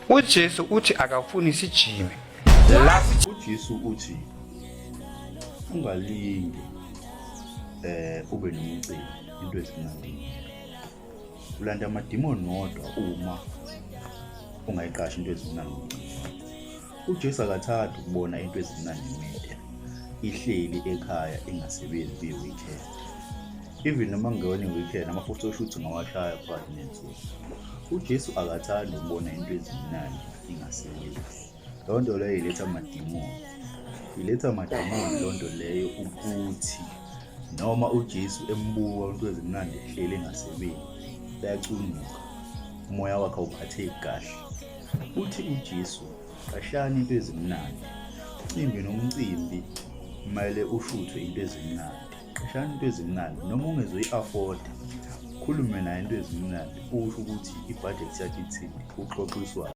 UJesu uthi akafuni sijime la. UJesu uthi ungalingi ube nomcimbi into ezimnandi. Ulanda amadimoni wodwa uma ungayiqashi into ezimnandi umcimbi. UJesu akathandi ukubona into ezimnandi media ihleli ekhaya ingasebenzi kuyi-weekend. Even noma kungeyona i-weekend, ama-photoshoot ungawashaya phakathi nensuku. UJesu akathandi ukubona into ezimnandi ingasebenzi. Leyo nto leyo iletha amadimoni. Iletha amadimoni leyo nto leyo ukuthi noma uJesu embuka into ezimnandi ehleli engasebenzi, uyacunuka. Umoya wakhe awuphatheki kahle. Uthi uJesu qashani into ezimnandi. Umcimbi nomcimbi kumele ushuthwe into ezimnandi. Qashani into ezimnandi noma ungezoyi-afforda, khulume naye into ezimnandi usho ukuthi i-budget yakho ithini, uxoxiswane.